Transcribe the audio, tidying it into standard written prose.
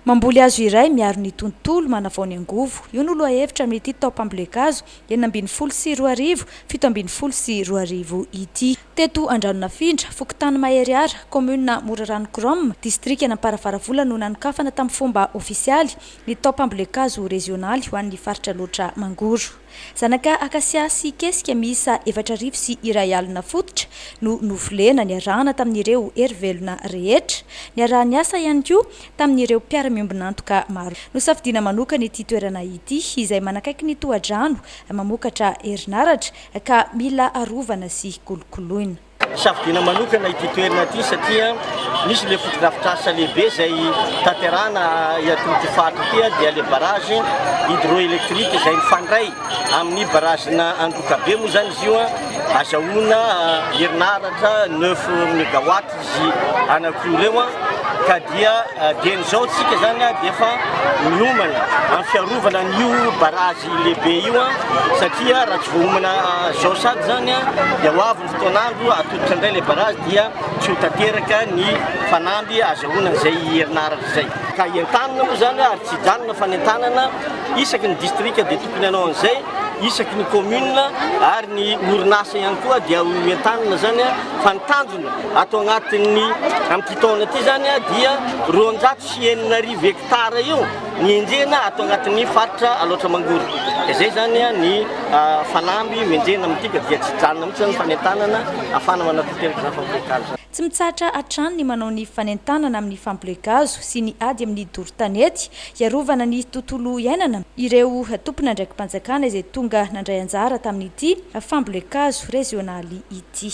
Mamboly hazo iray miaro ny tontolo, manavao ny angovo. Io no lohahevitra amin'ity taom-pambolen-kazo 2016, 2017 ity. Teto Andranonafindra, fokontany Maheriara, kaominina Morarano Chrome, distrikan'Amparafaravola no nanokafana tamin'ny fomba ofisialy ny taom-pambolen-kazo rezionaly ho an'ny faritra Alaotra Mangoro. Zanaka akasia sy kesika miisa 1040 fototra no novolena niarahana tamin'ireo hery velona rehetra. Niaraha-niasa ihany koa tamin'ireo mpiara-miombon'antoka maro. Nosafidiana manokana ity toerana ity izay manakaiky ny tohadrano mamokatra herinaratra ka mila arovana sy kolokoloina. Safidiana manokana ity toerana ity satria misy ilay fotodrafitrasa lehibe izay tanterahana eto amin'ity faritra ity dia ilay barrage hydroélectrique izay mifandray amin'ny barrage-na Androkabe moa izany izy io, azahoana herinaratra neuf mégawatt izy anankiroa ireo ka dia dieny izao tsika izany dia efa miomana amin'ny fiarovana an'io barrage lehibe io satria raha tsy voaomana izao sady izany dia ho avy ny fotoan'andro atodika indray ilay barrage dia tsy ho tanteraka ny fanamby azahoana an'izay herinaratra izay. Ka entanina moa izany ary tsy hijanona fanentanana isaky ny distrika dia tokony hanao an'izay, isaky ny commune ary ny orinasa ihany koa dia ho entanina izany fa ny tanjona ato anatin'ny amin'ity taona ity izany dia 6200 hectare eo ny enjehina ato anatin'ny faritra Alaotra Mangoro. Ka izay izany ny fanamby ho enjehina amin'ity ka dia tsy hijanona mihitsy izany ny fanentanana ahafahana manatanteraka izany fambolen-kazo izany. Tsy mitsahatra hatrany ny manao ny fanentanana amin'ny fambolen-kazo sy ny ady amin'ny doro tanety hiarovana ny tontolo iainana ireo tompon'andraiki-panjakana izay tonga nandray anjara tamin'ity fambolen-kazo rezionaly ity.